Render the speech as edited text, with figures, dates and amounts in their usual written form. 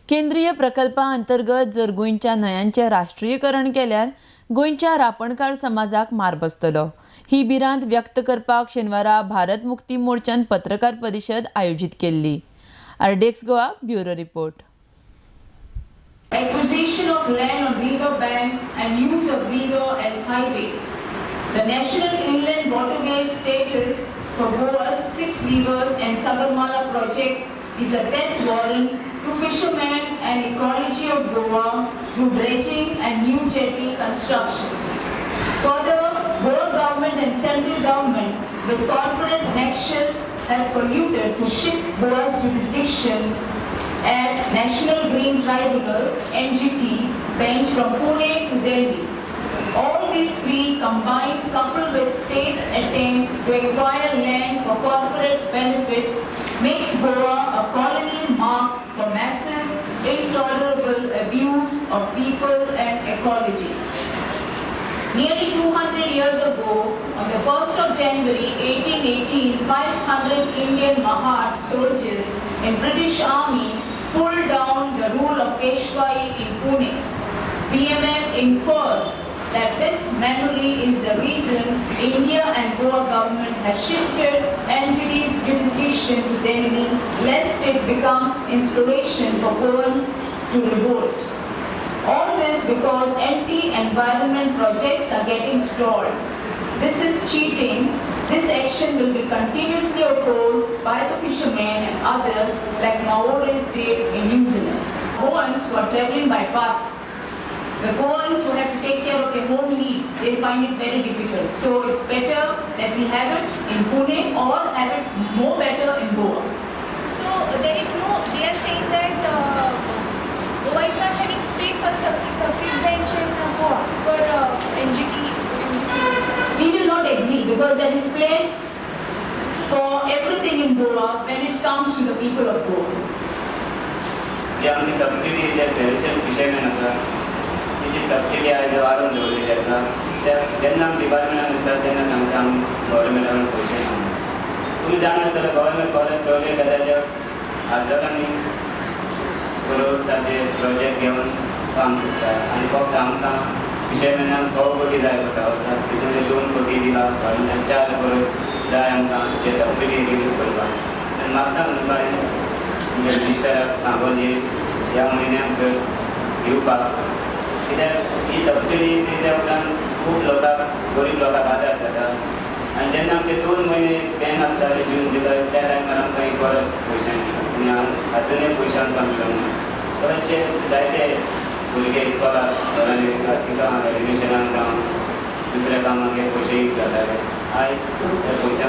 केंद्रीय प्रकल्पा अंतर्गत जर गोंयच्या न्हंयांचें राष्ट्रीयकरण केल्यार गोंयच्या रापणकार समाजाक मार बसतलो, ही भिरांत व्यक्त करपाक शेनवारा भारत मुक्ती मोर्चान पत्रकार परिशद आयोजीत केल्ली. RDX Goa bureau report. Acquisition of land on river bank and use of river as highway. The National Inland Waterways status for Goa's 6 rivers and Sagarmala project is a death warrant to fishermen and ecology of Goa through dredging and new jetty constructions. Further, Goa government and central government with corporate nexus have colluded to shift Goa's jurisdiction at National Green Tribunal (NGT) bench from Pune to Delhi. All these three combined, coupled with states' attempt to acquire land for corporate benefits, makes Goa a colony marked for massive, intolerable abuse of people and ecology. Nearly 200 years ago, on the 1st of January 1818, 500 Indian Mahar soldiers in British Army pulled down the rule of Peshwai in Pune. BMM infers that this memory is the reason India and Goa government has shifted NGT's jurisdiction to Delhi, lest it becomes inspiration for Goans to revolt. All this because anti-environment projects are getting stalled. This is cheating. This action will be continuously opposed by the fishermen and others like Maoris did in New Zealand. Goans who are traveling by bus, the Goans who have to take care of their home needs, they find it very difficult. So it's better that we have it in Pune or have it more better in Goa. So there is no, they are saying that Goa is not having space for a circuit bench in Goa for NGT. We will not agree because there is place for everything in Goa when it comes to the people of Goa. जी आमची subsidy जे traditional fisherman आसा तिची subsidy आयज वाडोवन दवरिल्ली आसा. त्या जेन्ना आमी डिपार्टमेंटान वयता तेन्ना सांगता आमी गव्हर्मेंटा कडेन पयशे ना. तुमी जाणा आसतले गव्हर्मेंट कॉलेज प्रोजेक्ट आसा ज्या हजारांनी करोड्साचे प्रोजेक्ट घेवन काम करता आनी फक्त आमकां फिशरमॅनाक 100 कोटी जाय पडटा वर्साक, तितूंतले 2 कोटी दिला गव्हर्मेंटान, 4 करोड जाय आमकां हे सबसिडी रिलीज करपाक. आनी मागता तुमकां तुमच्या मिनिस्टराक सांगून ही ह्या म्हयन्याक दिवपाक, कित्याक ही सबसिडी दिल्या उपरांत खूब लोकांक, गरीब लोकांक आदार जाता. आनी जेन्ना आमचे 2 म्हयने बॅन आसताले जून जुलय, त्या टायमार आमकां ही गरज पयशांची आनी आजुनूय पयशे आमकां मेळूंक ना. तशें जायते भुरगे इस्कॉलाक घरांनी तिका एडमिशनाक जावं दुसऱ्या कामाक हे पयशे यूज जाताले. आयज त्या पयशांक